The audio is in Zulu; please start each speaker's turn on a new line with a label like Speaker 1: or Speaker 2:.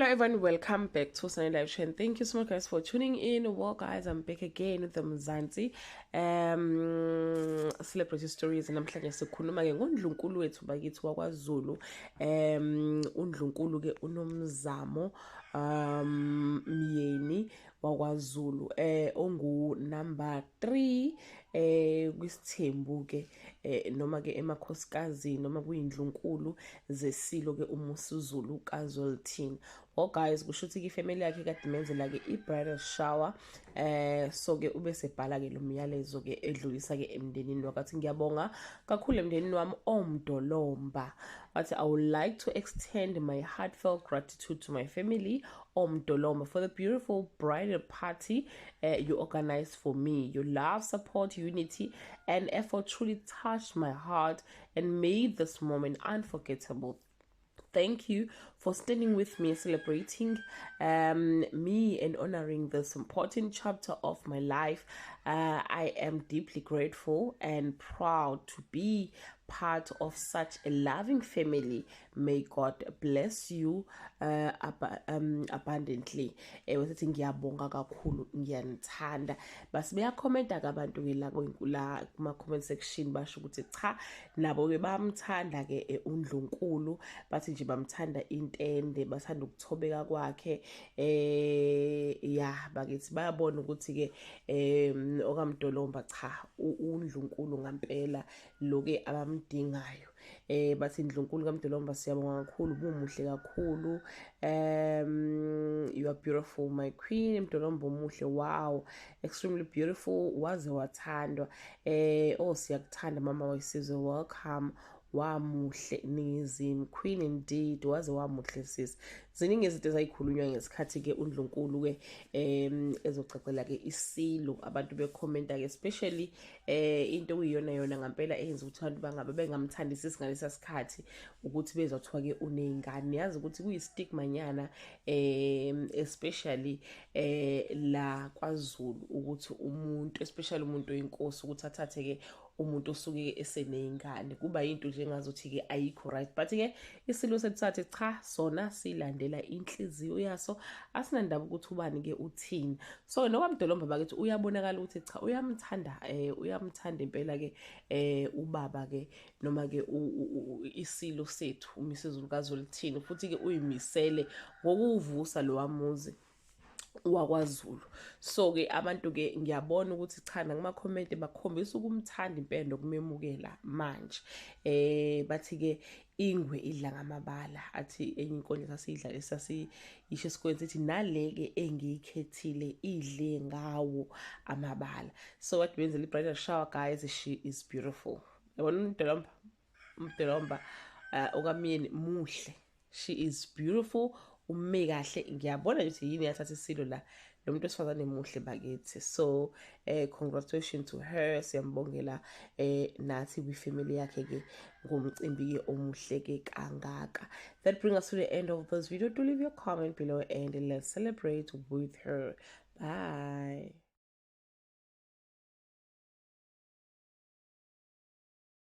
Speaker 1: Everyone, welcome back to Sunny Live Show and thank you so much, guys, for tuning in. Well guys, I'm back again with the Mzansi celebrity stories. Namhlanje sikhuluma ke ngondlunkulu wethu bakithi wakwaZulu, undlunkulu ke uNomzamo Myeni wakwaZulu, ongu number 3 kwisithembu ke, noma ke emakhosikazi, noma kuyindlunkulu zesilo ke uMusuzulu kaZwelithini. Well guys, kusho ukuthi ifamily yakhe kade imenzela ke i-bridal shower, so ke ube sebhala ke lo myalezo ke edlulisa ke emndenini wakathi, "Ngiyabonga kakhulu emndenini wami oMdolomba." Wathi, "I would like to extend my heartfelt gratitude to my family oMdolomba for the beautiful bridal party you organized for me. Your love, support, unity and effort truly touched my heart and made this moment unforgettable. Thank you for standing with me, celebrating me and honoring this important chapter of my life. I am deeply grateful and proud to be part of such a loving family. May God bless you abundantly." Wesithi ngiyabonga kakhulu, ngiyanithanda. Base beyakhomenta ke abantu ke la kuma comment section, basho ukuthi cha, nabo ke bayamthanda ke undlunkulu. Bathi nje bamthanda intende, bathanda ukuthobeka kwakhe. Ya bakithi, bayabona ukuthi ke okaMdolomba cha, undlunkulu ngampela lo ke abamdingayo. Bathi, "Ndlunkulu kaMdolomba, siyabonga kakhulu, bumuhle kakhulu. You are beautiful, my queen. Mdolomba omuhle, wow, extremely beautiful, waze wathandwa. Oh, siyakuthanda mama wesizwe, welcome. Wamuhle Ningizimu, queen indeed, waze wamuhle sis." Ziningi izinto ezayikhulunywa ngesikhathi-ke undlunkulu-ke ezocacela-ke isilo, abantu bekhomenta-ke, especially into okuyiyona yona ngampela eyenza ukuthi abantu bangabe bengamthandisisi ngalesa sikhathi, ukuthi bezothiwa-ke uney'ngane. Yazi ukuthi kuyi-stigma nyana, especially la kwaZulu, ukuthi umuntu, especially umuntu oyinkosi, ukuthi athathe-ke umuntu osuke eseney'ngane, kuba yinto nje engazuthi-ke ayikho right. But-ke isilo sethu sathi cha, sona silandela inhliziyo yaso, asinandaba ukuthi ubani-ke uthini. So nokaMdolomba bakithi uyabonakala ukuthi cha, uyamthanda, uyamthanda impela-ke ubaba-ke, noma-ke isilo sethu uMisuzulu kaZwelithini, futhi-ke uyimisele ngokuwuvusa lowa muzi wakwaZulu. So-ke abantu-ke ngiyabona ukuthi cha, nakuma-comment bakhombisa ukumthanda impela nokumemukela manje. Bathi-ke ingwe idla ngamabala. Athi enye inkondlo sasiyidla esasiyisho esikoleni, sithi nale-ke engiyikhethile idle ngawo amabala. So what benzela i-bridal shower, guys, she is beautiful. Yabona uMdolomba, uMdolomba okaMyeni muhle, she is beautiful, ume kahle. Ngiyabona nje ukuthi yini yathatha isilo la, lo muntu wesifazane muhle bakithi. So congratulations to her, siyambongela nathi kwifamily yakhe ke ngomcimbi ke omuhle ke kangaka. That brings us to the end of this video. Do leave your comment below and let's celebrate with her. Bye.